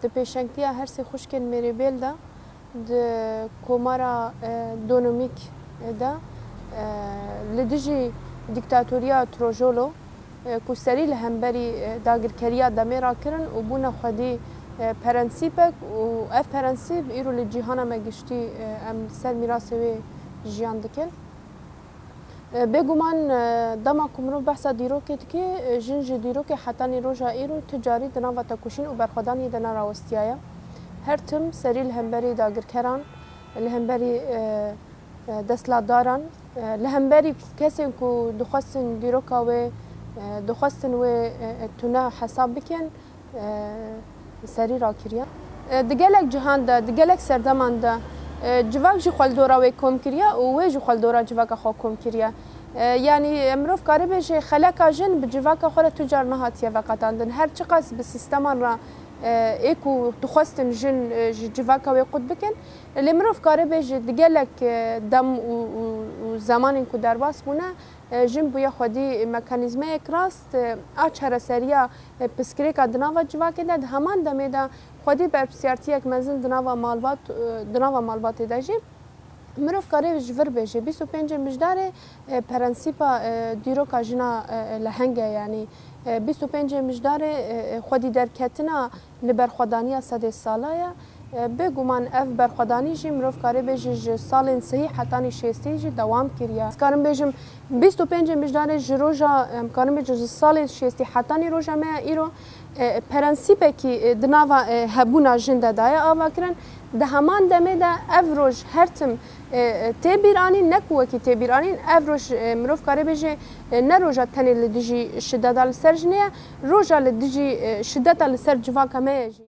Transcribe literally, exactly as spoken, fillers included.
Di pêşengtiya her sê xwişkên Mêrêbêl de di komara, e, Donomîk de, e, li dijî dîktatoriya Trojolo, e, ku serî li hemberî, e, dagirkeriya demê rakirin û bûne xwedî, e, prensîpek û ev prensîp îro li cîhana me giştî, e, em li ser mîrasê wê jiyan dikin. E, bêguman, e, dema ku mirov behsa dîrokê dike, e, jin ji dîrokê hetanî roja îro tu carî di nava tekoşîn û berxwedaniyê de nerawestiyaye. Her tim serî li hemberî dagirkeran, li hemberî, e, e, desthilatdaran, e, li hemberî kesên ku dixwestin dîroka wê, e, dixwestin wê, e, e, tune hesab bikin, e, serî rakiriye. E, di gelek cihan de, di gelek serdeman de, e, civak jî xwe li dora wê kom kiriye û wê jî xwe li dora civaka xwe kom kiriye. E, yanî, e, mirov karê bêje xeleka jin bi civaka xwe re tu car nehatiye veqetandin. Her çiqas bi sîsteman re, e, ê ku dixwestin jin, e, ji civaka wê qut bikin, lê mirov karê bêje di gelek, e, dem û, û, û zemanên ku derbas bûne, e, jin bûye xwedî mekanîzmeyek rast, e, a çareseriya, e, pirsgirêka di nava civakê de, di heman demê de xwedî berpirsiyartiyek mezin di nava malbat, e, di nava malbatê de jî. Mirov karê ji vir bêje, bîst û pêncê Mijdarê, e, prensîpa, e, dîroka jina, e, e, leheng e, yanî, e, bîst û pêncê Mijdarê, e, e, xwedî derketina li berxwedaniya sedê sala ye. E, bêguman ev berxwedanî jî mirov karê bêje ji salên sihî hetanî şêstî jî dewam kiriye. Ez karim bêjim, bîst û pêncê Mijdarê ji roja, em karin bêjin ji salên şêstî hetanî roja me ya îro, e, prensîpekî, e, di nava, e, hebûna jin de daye avakirin. Di heman demê de ev roj her tim, e, e, tê bîranîn, ne ku wekî tê bîranîn, ev roj, e, mirov karê bêje, e, ne roja tenê li dijî şideta li ser jinê ye, roja li dijî, e, şideta li ser civaka me ye jî.